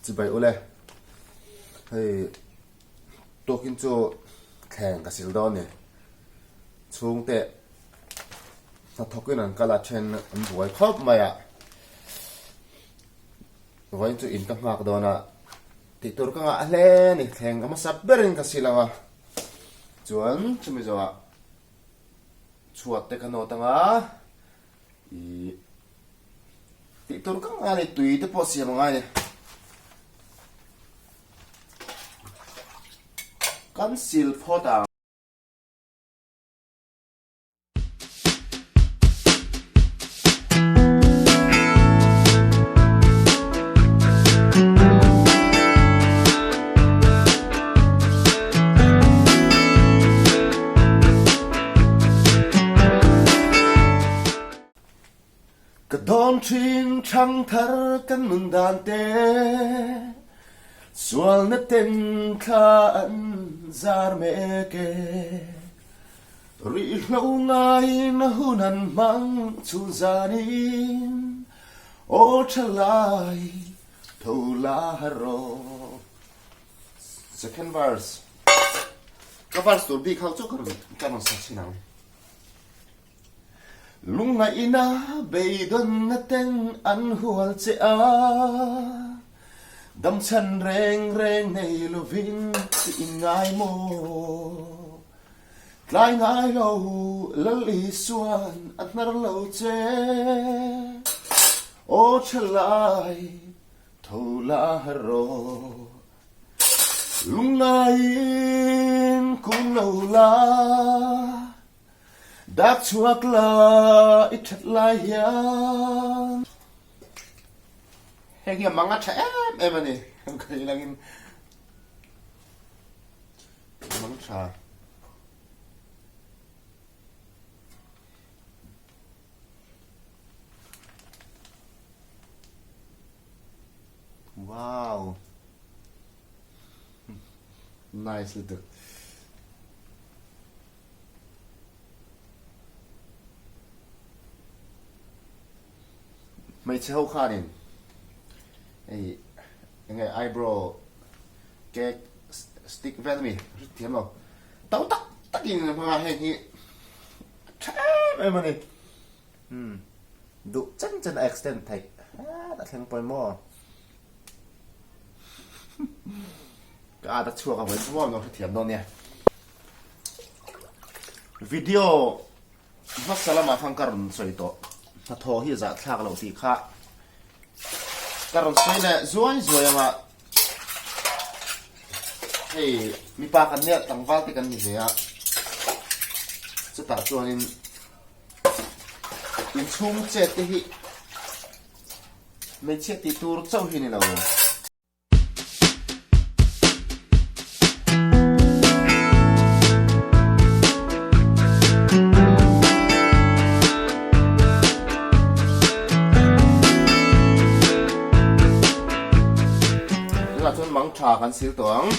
Chibai ule. Hei tukin chu thleng ka sil dawn ni. Chhungte hnathawkin an kal a then an buai khawp mai a. Vawiin chu in ka nghak dawn a, tih tur ka ngah hle a ni. Thleng a hmasa berin ka sil ang a. Chuan chumi zawhah chhuat te ka nawt ang a. Ih tih tur ka ngai a ni tui te pawh siam a ngai a ni. Kan sil phawt ang. Ka dawn thin thangthar kan nun dan te, Sualna ten thla an zar mek e. Rihlo ngaiin a hun an hmang chhun zanin, Aw thalai tho la rawh. Second verse. Ka verse tur bik ho chu ka rawn ka rawn sa chhin ang. Lungngaihna beidawnna ten an hual che a, damchhan reng reng nei lovin i inngai maw? Tlai ngai lo Lal Isuan a hnar lo che, aw thalai tho la rawh. Lungngaiin kun lo la. Dak chhuak la i that lai hian. Heng hi a mang a tha em em a ni. Ka ilangin mang tha. Wow. Nice lutuk. Hmeichhe ho khanin hei enge eyebrow cake stick vel ami hrethiam lo to tak takin an hmang a heng hi a tha em em a ni umm duh chen chen a extend theih het a thleng pawimawh. Ka at a chhuak a vawi chuan lo hrethiam dawn nia. Video hmasa lamah khan ka rawn sawi tawh. Hnathawh hi zahthlak loh tih kha ka rawn sawi leh zuai zuai anga hei mipa kan nia tlangval te kan ni ve a chutah chuanin inchhung chet te hi Hmeichhia tih tur chauh hi ni lo. Tunah chuan mang tha kan sil tawh ang.